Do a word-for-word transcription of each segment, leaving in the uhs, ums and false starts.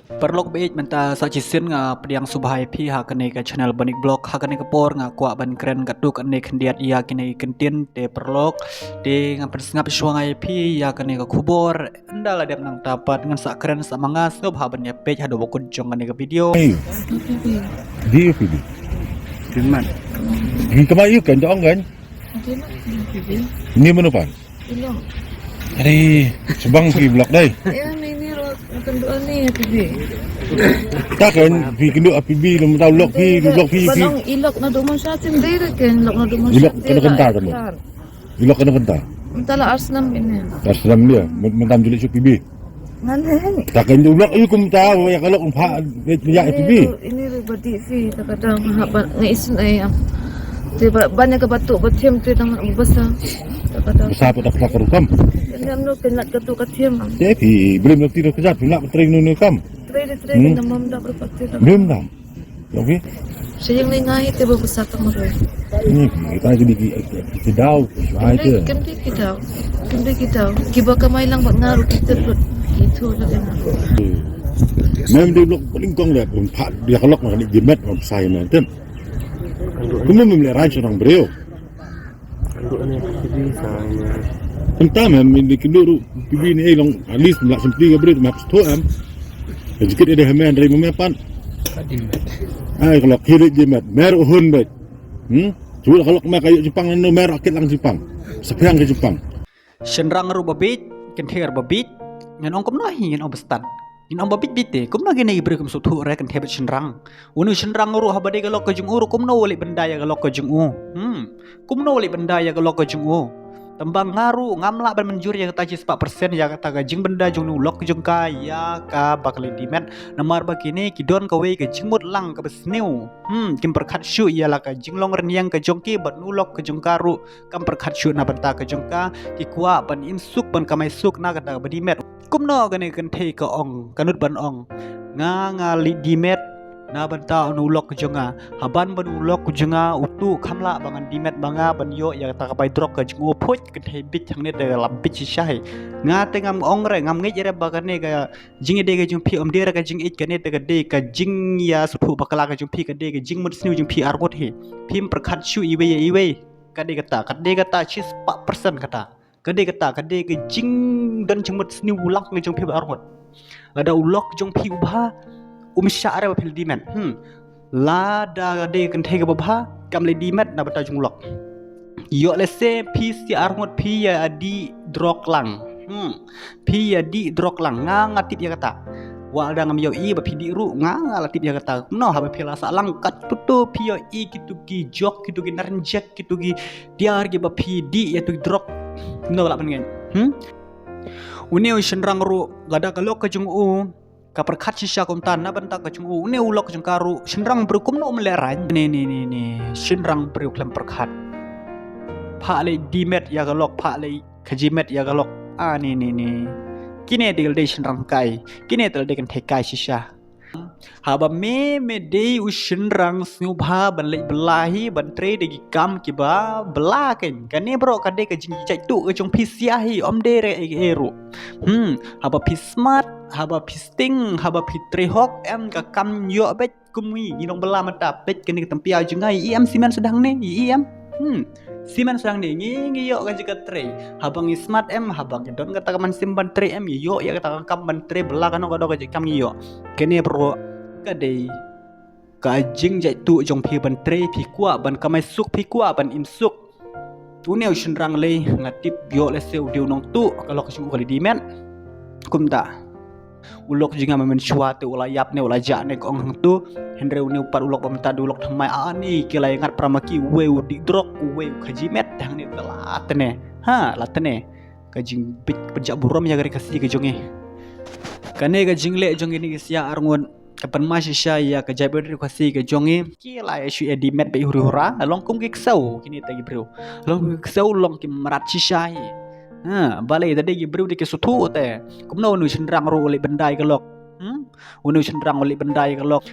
Paralok baieit, mynta sa shisien nga pdiang sngewbha ïa phi ha kane ka channel Banik Vlog. Ha kane ka por nga kwah ban kren katto katne khyndiat ïa kine ki kyntien, te paralok, te ngan pynsngap shuwa ïa phi ïa kane ka khubor. Ynda la dep nangta pat ngan sa kren sa ma nga, sngewbha ban ïa peit haduh ba kut jong kane ka video. Hey. Di phi di. Firman. Di kama yu kan jong kan. Ni mano pan? Ilong. Ari, sebang phi blok dai. Ya, ni ni ro kan doa ni ya phi. Ta kan phi kendo api bi lum tau lok phi, lok phi phi. Banong ilok na domo syatim dai kan, ilok na domo syatim. Ilok kena kenta kan. Ilok kena kenta. Entahlah Arslam ini. Arslam dia, mentam jelik syu P B. Ngan heng. Ta kan ulok yu kumta, ya kalau kumpa ya P B. Ini ri badi fi, ta kadang ha ba ngai isin ai am. Te ba banyak ke batuk batim te tang basa. Ta kadang. Basa apa tak pakar kam? Ini am no kenat katu katim am. Te fi brim no tiro kejat, nak tring nu kam. Tring tring nama mda berpati. Brim kam. Okey. Sayang ni ngai te ba basa tang ri. Ni kita jadi ki daw, ai te. Kan ki daw. Kan ki daw. Kiba kamai lang bad nga ruh kita put. Itu lah kan. Mem di blok paling kong le pun pat dia kelok nak di met pun sai mem tem. Kumno mem le rai seorang briew. Ynta mem di kendo ruh P B ni, eh, long at least mlak sempti ka briew map sto em. Jikit ede hemen ri mem pan. Ai kelok kiri jimet mer uhun bet. Hmm? Cuba kelok mak kayu Jepang no mer akit lang Jepang. Sepiang ke Jepang. Shynrang ruh ba bieit, kynthei ruh ba bieit, ngan ong kumno hi, ngan ong ba stad. Ngan ong ba bieit bieit te, kumno kine ki briew kim sngewthuh re kynthei bad shynrang. Une u shynrang ruh haba dei ka lok ka jong u ruh kumno u leit bynda ïa ka lok ka jong u. Hmm. Kumno u leit bynda ïa ka lok ka jong u. Tang ba nga ruh ngam lah ban mynjur ïa kata shispah persen ïa kata ka jingbynda jong une u lok ka jong ka ïa kaba ka leit die met. Namar ba kine ki don kawei ka jingmut lang kaba sniew. Hmm, kim pyrkhat shuh ïa la ka jinglong rynïeng ka jong ki bad une u lok ka jong ka ruh. Kam pyrkhat shuh na bynta ka jong ka, ki kwah ban im suk ban kamai suk na kata kaba die met. Kumno kane ka kynthei ka ong, ka nud ban ong. Nga nga leit die met na bynta une u lok ka jong nga. Haban ban u lok ka jong nga u tuh kam lah ba ngan die met ma nga ban ïoh ïa kata ka bai drok ka jong u. Phuit, kynthei bieit hangne te la bieit shisha hi. Nga te ngam ong re, ngam ngeit re ba kane ka jingïadei ka jong phi ym dei re ka jingïeit, kane te ka dei ka jingïasngewthuh bakla ka jong phi, ka dei ka jingmut sniew jong phi arngut hi. Phim pyrkhat shuh iwei ïa iwei. Ka dei kata, ka dei kata shispah persen kata. Ka dei kata, ka dei ka jingdon jingmut sniew u lang ka jong phi ba arngut. Lada u lok jong phi u bha, um shah re ba phi leit die met. Hmm. Lada ka dei ka kynthei kaba bha, kam leit die met na bynta jong u lok. Ïoh lehse phi sha arngut phi ïa die drok lang. Hmm. Phi ïa die drok lang, nga nga tip ïa kata. Wat lada ngam ïohi ba phi die ruh, nga nga la tip ïa kata. Kumno haba phi la sah lang katto to phi ïohi kitu ki jok, kitu ki narenjek, kitu ki tiar kiba phi die ïa tu ki drok. Kumno lah ban ngeit. Hmm? Une u shynrang ruh lada ka lok ka jong u ka pyrkhat shisha kumta na bynta ka jong u, une u lok ka jong ka ruh shynrang briew kumno um lehraiñ. Ne ne ne ne, shynrang briew khlem pyrkhat. Phah leit die met ïa ka lok, phah leit khaji met ïa ka lok. Ah, ne ne ne. Kine te la dei shynrang kai, kine te la dei kynthei kai shisha. Haba me me dei u shynrang, sngewbha ban leit bylla hi, ban trei da ki kam kiba bylla kein. Kane baroh ka dei ka jingjaituh ka jong phi shisha hi, ym dei re ei ei ruh. Hmm, haba phi smat, haba phi sting, haba phi trei hok em, ka kam ïoh beit. Kum ngi ngi nongbylla mynta, peit kane ka tympia jong nga, ïohi em, simen sdang ne, ïohi em. Hmm. Simen sdang ne, ngi ngi ïoh ka jingtrei. Haba ngi smat em, haba ngi don kata ka mynsiem ban trei em, ngi ïoh ïa kata ka kam ban trei bylla, kano kano ka jingkam ngi ïoh. Kane baroh ka dei ka jingjaituh jong phi ban trei, phi kwah ban kamai suk, phi kwah ban im suk. Une u shynrang lei, nga tip ïoh lehse u dei u nongtuh, ka lok ka jong u ka leit die met. Kumta. U lok jong nga mynshwa te u la ïap ne u la jah ne ka ong hangto. Hynrei une u pat u lok ba mynta dei u lok thymmai, ani ki la ïangat para ma ki, uwei u die drok, uwei u khaji met, hangne te la tne. Ha, la tne. Ka jingbit pynjah burom ïa ka ri Khasi ka jong ngi. Kane ka jingleh jong kine ki sia arngut ka pynma shisha ïa ka jaitbynriew Khasi ka jong ngi. Ki la ïa shu ïa die met beit huri hura, long kum ki ksew kine te ki briew. Long kum ki ksew, long ki mrad shisha hi. Ha, balei, te dei ki briew dei ki sngewthuh te. Kumno une u shynrang ruh u leit bynda ïa ka lok. Hmm? Une u shynrang u leit bynda ïa ka lok.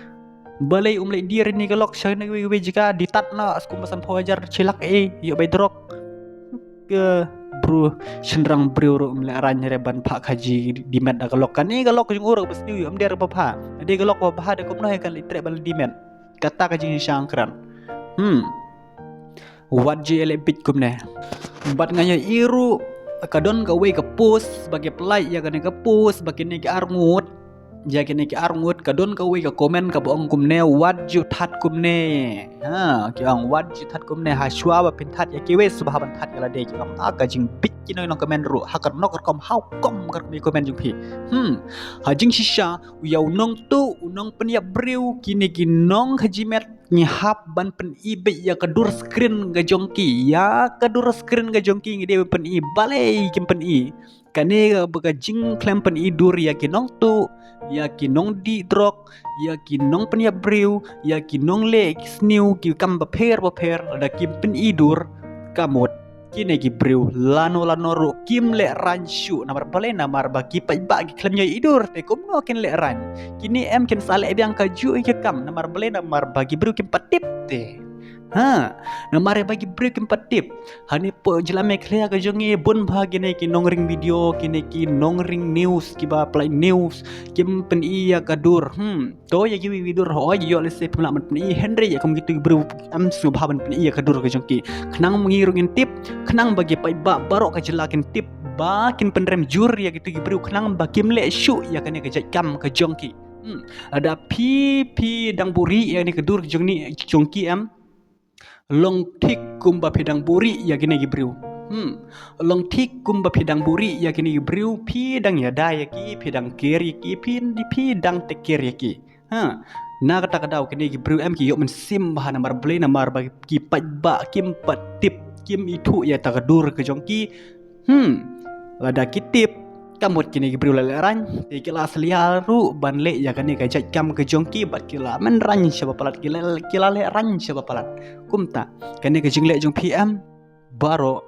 Balei um leit die re ne ka lok sha kawei kawei jaka, die tad noh skum ba sanphew hajar shi lak, eh, ïoh bai drok. Ka bru shynrang briew ruh ym lehraiñ re ban phah khaji dimet da ka lok. Kane ka lok ka jong u ruh kaba sniew ym dei re ba phah. Dei ka lok ba phah da kumno hi kan leit treh ban dimet. Kata ka jingshisha kren. Hmm. Wat ju ïaleh bit kumne. Bad nga ïohi ruh ka don kawei ka post ba ki pynlait ïa kane ka post ba kine ki arngut. Ïa kine ki arngut ka don kawei ka comment kaba ong kumne, wat ju that kumne. Ha, ki ong wat ju that kumne, ha shuwa ba phin that ïa kiwei sngewbha ban that ïa lade, ki ong. Ah, ka jingbit ki nongïalam comment ruh ha ka nok rukom, ha u kom ka rukom comment jong phi. Hmm. Ha jingshisha ïa u nongtuh, u nongpynïap briew, kine ki nongkhajimet ngi hap ban pyni beit ïa ka dur screen ka jong ki. Ïa ka dur screen ka jong ki ngi dei ban pyni, balei kim pyni. Kane kaba ka jingkhlem pyni dur ïa ki nongtuh, ïa ki nongdih drok, ïa ki nongpynïap briew, ïa ki nongleh ki sniew ki kam bapher bapher, lada kim pyni dur, ka mut kine ki briew lano lano ruh kim lehraiñ shuh. Namar balei? Namar ba ki paidbah ki khlem ïohi dur, te kumno kin lehraiñ? Kine em kin sa leh biang kajuh ïa ki kam. Namar balei? Namar ba ki briew kim pat tip te. Ha, namar ba ki briew kim pat tip. Hangne hapoh jylla Meghalaya ka jong ngi bun bha kine ki nongring video, kine ki nongring news, kiba pynlait news, kim pyni ïa ka dur. Hmm. To ïa kiwei kiwei dur hooid, ïoh lehse phim lah ban pyni, hynrei ïa kum kito ki briew em sngewbha ban pyni ïa ka dur ka jong ki. Khnang ba ngi ruh ngin tip, khnang ba ki paidbah baroh ka jylla kin tip ba kin pynrem jur ïa kito ki briew, khnang ba kim leh shuh ïa kane ka jait kam ka jong ki. Hmm. Lada phi, phi dang buhrieh ïa kane ka dur ka jong ni, jong ki em, long thik kumba phi dang buhrieh ïa kine ki briew. Hmm. Long thik kumba phi dang buhrieh ïa kine ki briew, phi dang ïada ïa ki, phi dang care ïa ki, phi, phi dang take care ïa ki. Ha. Na kata ka daw kine ki briew em ki ïoh mynsiem bha. Namar balei? Namar ba ki paidbah kim pat tip, kim ithuh ïa kata ka dur ka jong ki. Hmm. Lada ki tip, ka mut kine ki briew la lehraiñ, te ki la salia ruh ban leh ïa kane ka jait kam ka jong ki, bad ki la mynraiñ shaba palat, ki la, ki la lehraiñ shaba palat. Kumta kane ka jingleh jong phi em baroh,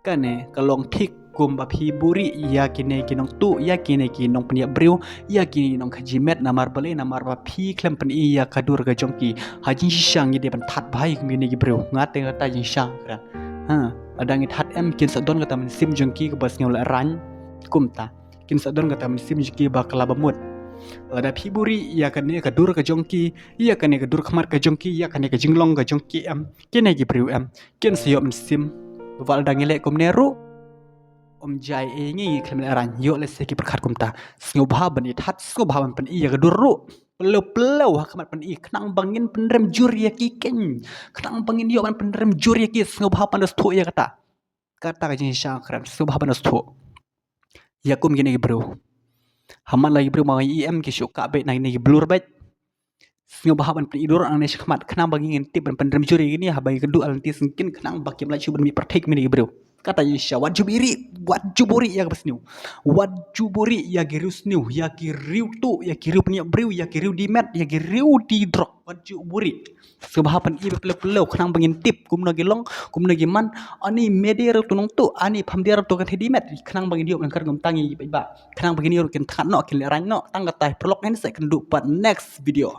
kane ka long thik kumba phi buhrieh ïa kine ki nongtuh, ïa kine ki nongpynïap briew, ïa kine ki nongkhajimet. Namar balei? Namar ba phi khlem pyni ïa ka dur ka jong ki. Ha jingshisha ngi dei ban that bha ïa kine ki briew. Nga te nga ta jingshisha kren. Ha, lada ngi that em kin sa don kata mynsiem jong ki kaba sngew lehraiñ. Kumta kin sa don kata mynsiem jong ki ba kylla bamut. Lada phi buhrieh ïa kane ka dur ka jong ki, ïa kane ka dur khmat ka jong ki, ïa kane ka jinglong ka jong ki em, kine ki briew em kin sa ïoh mynsiem. Wat lada ngi leh kumne ruh, ym jia ei, ngi khlem lehraiñ. Ïoh lehse ki pyrkhat kumta. Sngewbha ban ïathat, sngewbha ban pyni ïa ka dur ruh. Pynlong pynlong ha khmat pyni, khnang ba ngin pynrem jur ïa ki keiñ. Khnang ba ngin ïoh ban pynrem jur ïa ki, sngewbha ban da sngewthuh ïa kata. Kata ka jingshisha kren, sngewbha ban da sngewthuh. Ïa kum kine ki briew. Ha man la ki briew ma i em ki shu kah beit na kine ki blur beit. Sngewbha ban pyni dur hangne shakhmat khnang ba ngin tip ban pynrem jur ïa kine, haba ki duh ha lynti syngkien, khnang ba kim lah shuh ban mih pyrthei kine ki briew. Kata jingshisha, wat ju buhrieh, wat ju buhrieh ïa kaba sniew. Wat ju buhrieh ïa ki riew sniew, ïa ki riew tuh, ïa ki riew pynïap briew, ïa ki riew dimet, ïa ki riew die drok. Wat ju buhrieh. Sngewbha pyni beit pynlong pynlong khnang ba ngin tip kumno ki long, kumno ki man. Ani mede ruh tu nongtuh, ani pham de ruh tu kynthei dimet, khnang ba ngin ïoh ban kren kumta ngi paidbah. Khnang ba kine ruh kin thngan noh, kin lehraiñ noh. Tang katta hi paralok, ngin sa ïakynduh pat next video.